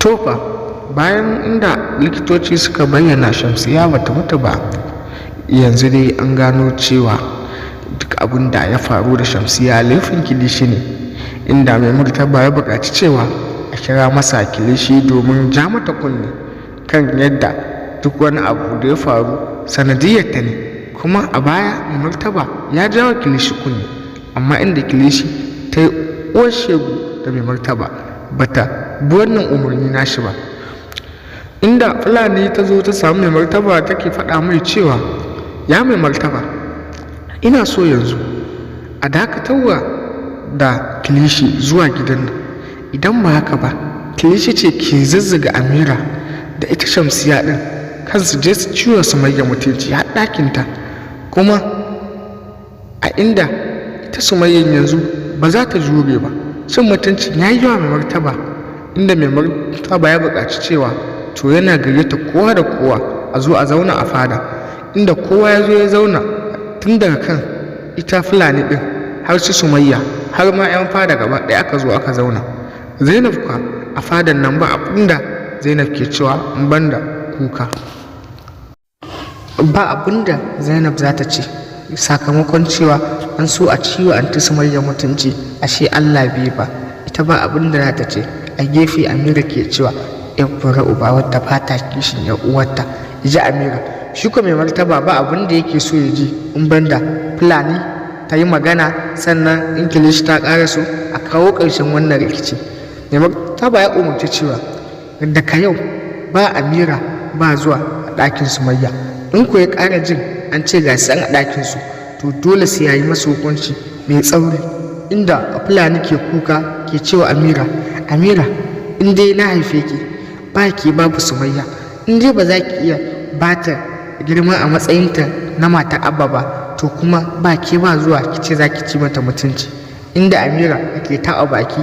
To fa, bayan inda likitoci suka bayyana Shamsiyya bata mutu ba, yanzu dai an gano cewa duk abin da ya faru da Shamsiyya laifin Kilishi ne, inda Mai Martaba ya buƙaci cewa a kira masa Kilishi domin ja mata kunne kan yadda duk wani abu da ya faru sanadiyyarta ne. Kuma a baya Mai Martaba ya jawo Kilishi kunne, amma inda Kilishi ta yi uwar shegu da Mai Martaba, bata bi wannan umarni nashi ba. Inda Fulani ta zo ta samu Mai Martaba, take faɗa mai cewa, "Ya Mai Martaba, ina so yanzu a dakatarwa da Kilishi zuwa gidan nan. Idan ba haka ba, Kilishi ce ke zazzaga Amira da ita Shamsiya ɗin kan su je su ciwo Sumayya mutunci har ɗakinta, kuma a inda ita Sumayyan yanzu ba za ta jure ba. Cin mutuncin ya yi yawa, Mai Martaba." Inda Mai Martaba ya buƙaci cewa to yana gayyata kowa da kowa a zo a zauna a fada, inda kowa ya zo ya zauna, tun daga kan ita Fulani ɗin har su Sumayya, har ma 'yan fada gaba ɗaya aka zo aka zauna. Zainab kuwa a fadan nan ba abinda Zainab ke cewa in banda kuka. Ba abinda Zainab za ta ce, sakamakon cewa an so a ciwo Anti Sumayya mutunci, ashe Allah bai ba. Ita ba abinda za ta ce. A gefe Amira ke cewa, "Yan fura uba wadda ba ta kishin yan uwarta," ji Amira. Shi ko Mai Martaba ba abin da yake so ya ji in banda Fulani ta yi magana, sannan in Kilishi ta ƙara so a kawo ƙarshen wannan rikici. Mai Martaba ya umarci cewa daga yau ba Amira ba zuwa a ɗakin Sumayya. In ko ya ƙara jin an ce ga su a ɗakin su, to dole sai ya yi masa hukunci mai tsauri. Inda Fulani ke kuka, ke cewa Amira, "Amira, in dai na haife ki, ba ki babu Sumayya. In dai ba za ki iya ba ta girma a matsayinta na matar Abba ba, to kuma ba ke ba zuwa ki ce za ki ci mata mutunci." Inda Amira ke taɓa baki,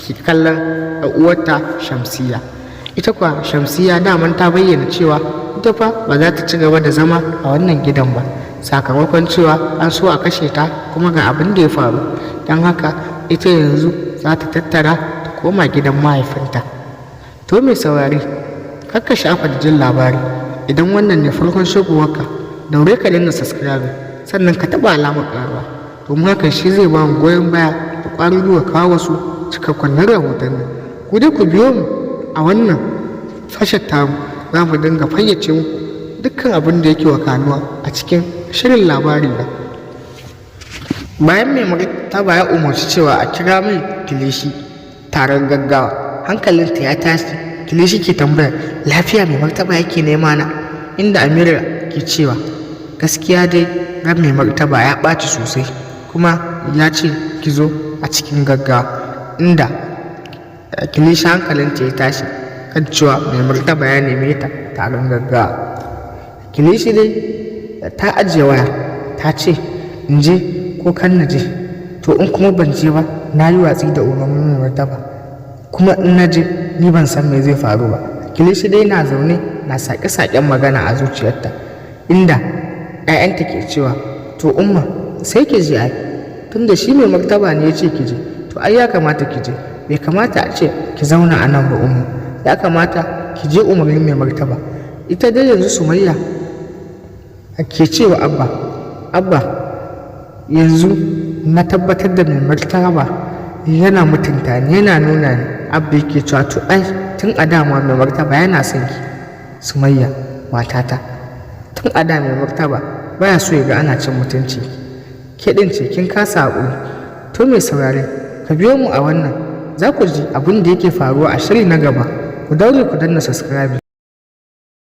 ke kallon uwarta Shamsiya. Ita kuwa Shamsiya daman ta bayyana cewa ita fa ba za ta ci gaba da zama a wannan gidan ba, sakamakon cewa an so a kashe ta, kuma ga abin da ya faru. Don haka ita yanzu za ta tattara ta koma gidan mahaifinta. To mai saurari, kar ka sha'afa da jin labari. Idan wannan ne farkon shigowarka, daure ka danna subscribe, sannan ka taɓa alamar ƙararrawa, domin hakan shi zai ba mu goyon baya da ƙwarin gwiwa kawo wasu cikakkunnin rahotanni. Ku dai ku biyo mu a wannan tashar tamu, za mu dinga fayyace muku dukkan abin da yake wakanuwa a cikin shirin Labari Na. Bayan Mai Martaba ya umarci cewa a kira mai Kilishi taron gaggawa, hankalinta ya tashi. Kilishi ke tambayar, "Lafiya Mai Martaba yake nema na?" Inda Amira ke cewa, "Gaskiya dai ran Mai Martaba ya ɓaci sosai, kuma ya ce ki zo a cikin gaggawa." Inda Kilishi hankalinta ya tashi kan cewa Mai Martaba ya neme ta taron gaggawa. Kilishi dai ta ajiye waya, ta ce, "In je ko kan na je? To in kuma ban je ba, na yi watsi da umarnin Mai Martaba. Kuma in na je, ni ban san me zai faru ba." Kilishi dai na zaune na saƙe-saƙen magana a zuciyarta, inda 'ya'yanta ke cewa, "To umma, sai ki je ai, tunda shi Mai Martaba ne ya ce ki je, to ai ya kamata ki je. Bai kamata a ce ki zauna a nan ba, umma. Ya kamata ki je umarnin Mai Martaba." Ita dai yanzu Sumayya ke cewa Abba, "Abba, yanzu na tabbatar da Mai Martaba yana mutunta ni, yana nuna ni." Abba yake cewa, "To ai tun a dama Mai Martaba yana son ki, Sumayya matata. Tun a da Mai Martaba baya so ya ga ana cin mutunci. Ke ɗin ce kin kasa haƙuri." To mai saurare, ka biyo mu a wannan, za ku ji abin da yake faruwa a shiri na gaba. Ku daure ku danna subscribe.